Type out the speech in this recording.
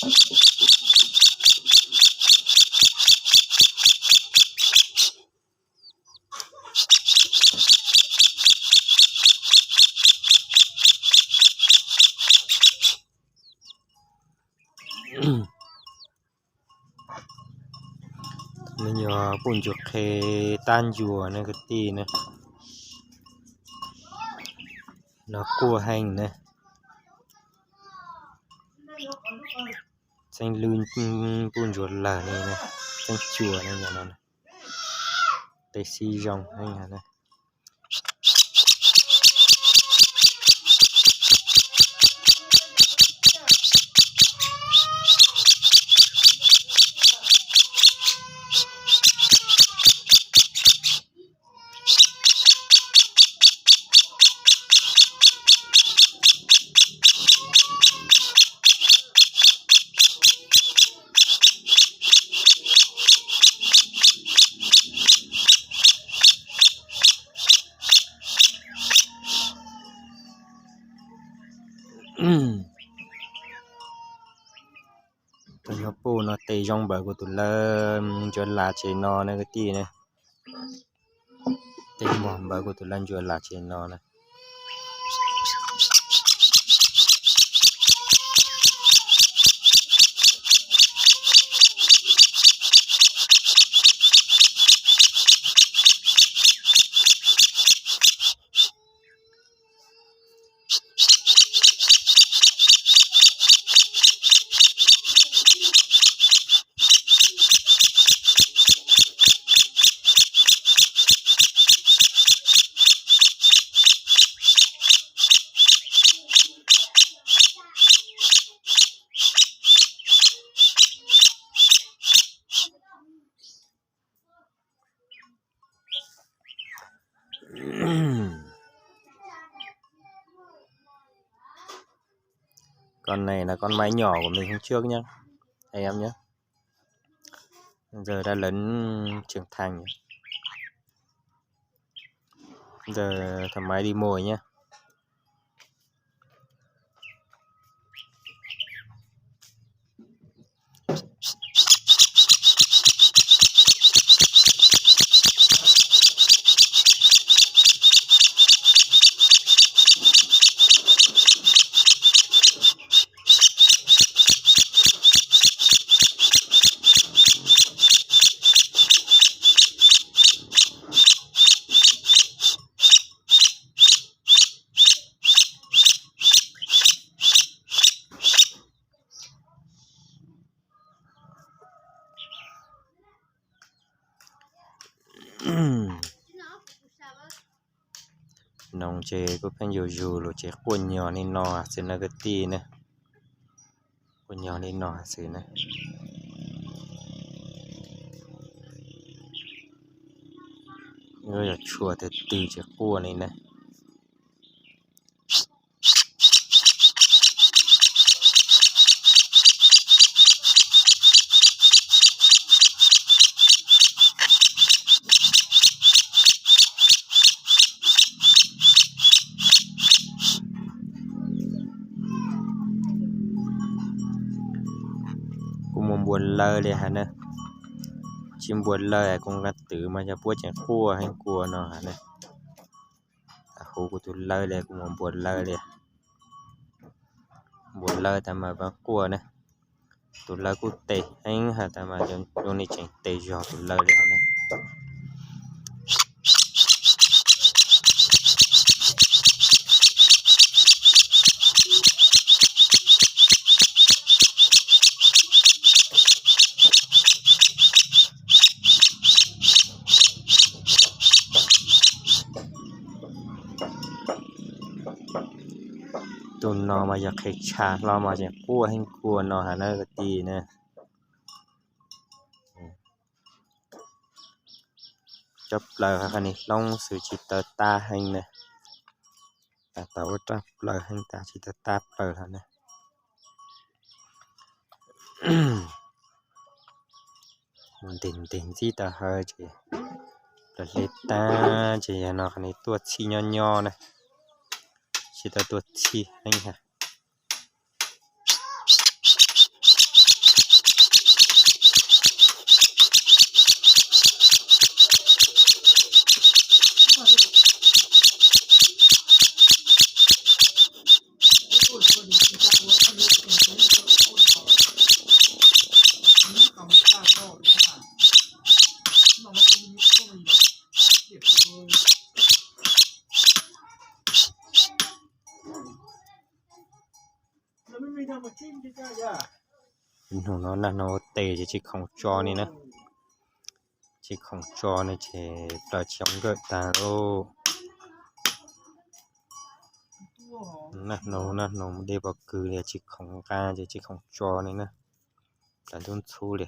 Me nyuam puj ntsuag qhe tab ntsuag ne kwv tij ne. No quaj heev ne. Txeeb lwb puj ntsuag lawg ne, txeeb cuag ne, no, tej xib zoo heev ne. Tus nyuag puj no tes zoo npaum kuv tus lawv ntsuag las tsev no ne kwv tij ne. Tes muag npaum kuv tus lawv ntsuag las tsev no na. Con này là con mái nhỏ của mình hôm trước nhá, anh em nhé. Giờ đã lấn trưởng thành rồi. Giờ thở máy đi mồi nhé. Noog ces kuj pheej yus yus lus ces quaj nyog li no xwb na kwv tij na. Quaj nyog li no xwb na. Yuav yog tshuav tus twg ces quaj li na. Kuv mus npuav lawv li hais na, tsis npuav lawv kuv nqa twv mas cov puab tseem quaj heev kua no hais na. Hu kuv tus lawv li kuv mus npuav lawv li. Npuav lawv tas mas vas quaj na. Tus lawv kuj tes heev has tas mas zoo li tseem tes zog tus lawv li hais na. Tus no mas yog qhia tsha hlo mas tseem quaj heev kua no hais na kwv tij na. Cov plaws qhov ni hloob xwb tsis tawv tab heev na. Tau ua raj plaws heev tas tsis tawv tab plaws hlo na. Mus ntes ntes ntxib tau hawv ces plaws hle tag ces yog no qhov ni tuaj txhij nyob nyob na. Tsis tau tuaj txhij heev hab. Ib hnub no nag hno ua tes ces tsis khoom tso li na. Tsis khoom tso ne ces plaws tsis zoo nkawm tag lauj. Nag hno nag hno mus de pob kws li tsis khoom nqa ces tsis khoom tso li na. Plaws ntub ntxhub li.